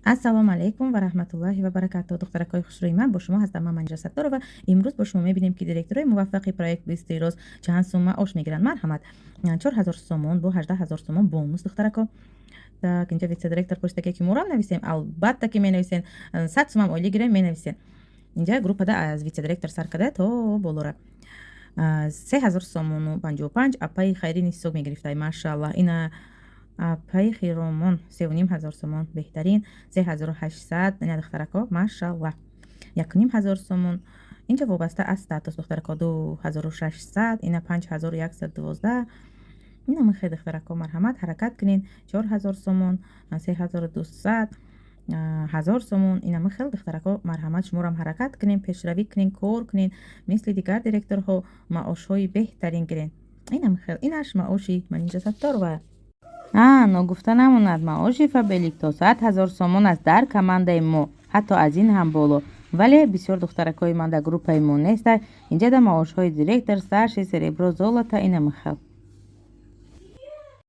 Ассалому алайкум ва раҳматуллоҳи ва баракатуҳ. Духтаракҳои хушрӯи ман, бо шумо ҳастам ман, Манижа Сатторова. Имрӯз бо шумо мебинем, ки директорои муваффақи проект «Быстрый рост» чанд сумма маош мегиранд. Марҳамат, 4000 сомон бо 18 000 сомон бонус, духтарако. Так, инҷа вице-директор пурсида, ки морам нависем. Албатта, ки менависен. 100 сумам ойлӣ гирем, менависен. Инҷа группада аз вице-директор сар карда то болора. 3000 сомону 55 апаи Хайрини ҳисоб мегирифтай, машааллах. Ина апаи Хиромон 3500 сомон, беҳтарин, 3800. Ина, духтарако, машаллах, 1500 сомон. Инҷа вобаста аз статус, духтарако, 2600, ина 5112. Ина михе, духтарако, марҳамат, ҳаракат кунед. 4000 сомон, 3200, 1000 сомон. Ина михел, духтарако, марҳамат, шуморам ҳаракат кунед, пешравӣ кунед, кор кунед, мисли дигар директорҳо маошҳои беҳтарин гиред. Ина михел, инаш маоши Манижа Сатторова. А, ногуфта намонад, маоши Фаберлик то 100 000 сомон аст дар командаи мо, ҳатто аз ин ҳам боло, вале бисёр духтаракҳои ман дар группаи мо нестанд. Инҷа да маошҳои директор, старший, серебро, золото, ина михел.